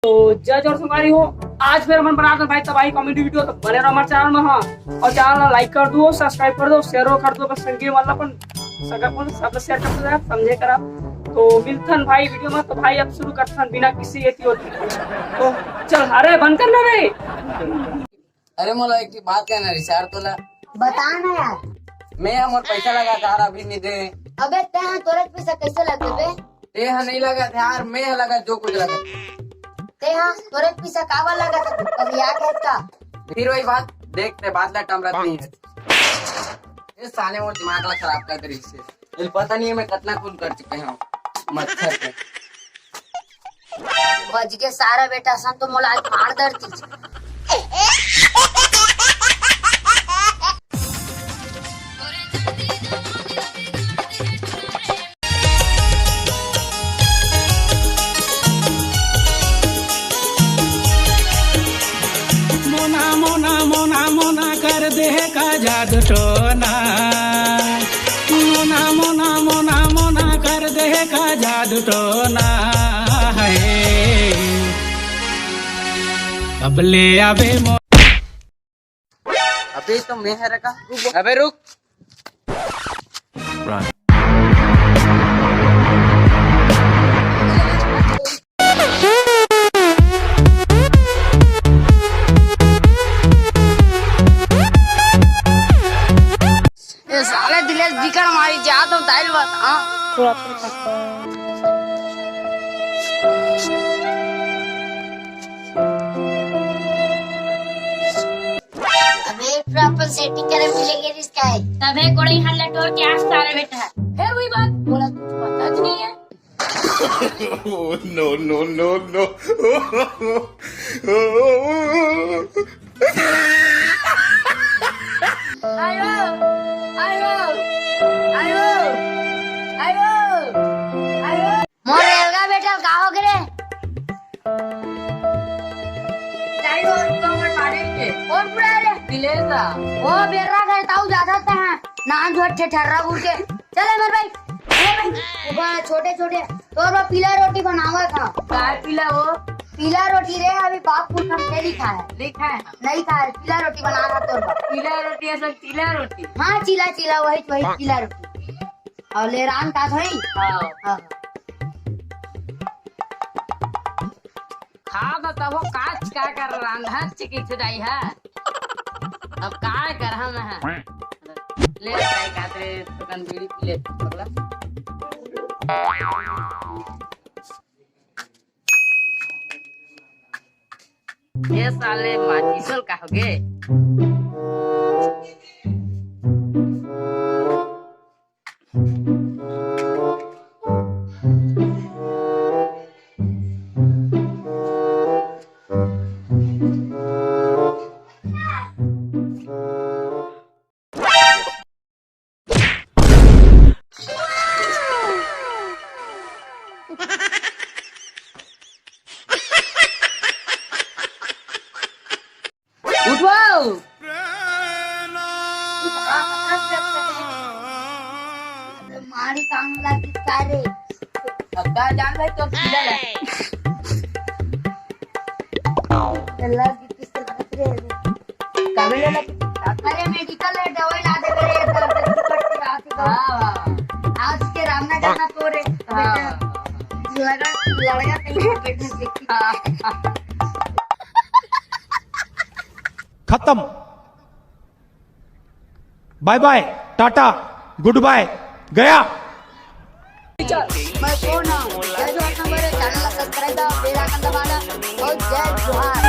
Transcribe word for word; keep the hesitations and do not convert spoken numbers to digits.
तो जय जोहार संगवारी हो, आज फिर हमन बनात हन भाई तबाही comedy video। तो बने रहो हमारे channel में, हाँ, और channel ला like कर दो, subscribe कर दो, share कर दो, बस संगी मतलब अपन सगा अपन सब share कर दो यार, समझे करा। तो मिलथन भाई video में। तो भाई अब शुरू करथन बिना किसी एती होती। तो चल, अरे बंद करना रे। अरे मोला एक ठे बात कहना रिहिस यार तोला। बता ना यार। मैं हा मोर पैसा लगा था यार, अभी नहीं दे। अबे ते हा तोरे पैसा कैसे लगे बे? ते हा नहीं लगा था यार, मैं हा लगा जो कुछ लगा। ते हा तोरे पैसा काबर लगा था? कभी याद है का? फिर वही बात, देख ते बात ला टमरत नहीं है। ये साले मोर दिमाग ला खराब कर दे रिहिस हे। ये पता नहीं है मैं कितना खून कर चुके हूँ मच्छर से। बच के सारा बेटा सन तो मोला आज मार डरती। मोना मोना मोना मोना कर दे का जादू टोना। मोना मोना मोना मोना कर दे का जादू टोना है। अब ले आवे मो- अबे तो मैं है रखा। अबे रुक। ए साले दिलेश बिकट मारी जा तो दाइल बात, हाँ। अबे पूरा अपन सेटिंग करे मिले के रिश्ता है। तबे कोड़े हल्ला टोर के आज सारे बेटा है। फिर वही बात बोला, तू पता नहीं है। Oh, no, no, no, no. आयो, आयो, आयो, आयो, आयो। मोर रेलगा बेटा का हो गे रे? जाई हो तो मोर मारे के। कौन बुला रे? दिलेसा। ओ बेर्रा घर ताऊ जाता था। नान झोट ठे ठर्रा बुर के। चले मोर भाई। ए भाई, वो छोटे छोटे तोर बर पीला रोटी बनावा था। काय पीला वो? पीला रोटी रे, अभी बाप कुछ हम नहीं खाए। नहीं खाए? नहीं खाए, पीला रोटी बना रहा तोर बर। पीला रोटी ऐसा पीला रोटी? हाँ, चीला चीला, वही वही पीला रोटी। और ले रान का थोड़ी। हाँ। हाँ। खा तो तबो काच का कर रांधा चिकी छुदाई है। अब काय कर हम है। ले भाई काते दुकान बीड़ी पी ले पगला। ये साले माचिसल का हो गे। उठवाओ। मारी काम लगी सारे। अब का जान भाई तो सीधा है। लगी किस तरह से? काबिल है ना? अरे मेडिकल है, दवाई ला दे रे, दर्द की पट्टी ला दे। हाँ, हाँ। आज के रामनगर ना तो रे। हाँ। लगा, लड़का कहीं बैठने से। हाँ। खत्म। बाय बाय, टाटा, गुड बाय, गया। मैं कौन हूँ? जय जोहार, नंबर एक, चैनल ला सब्सक्राइब दबा, बेल आइकन दबाना और जय जोहार।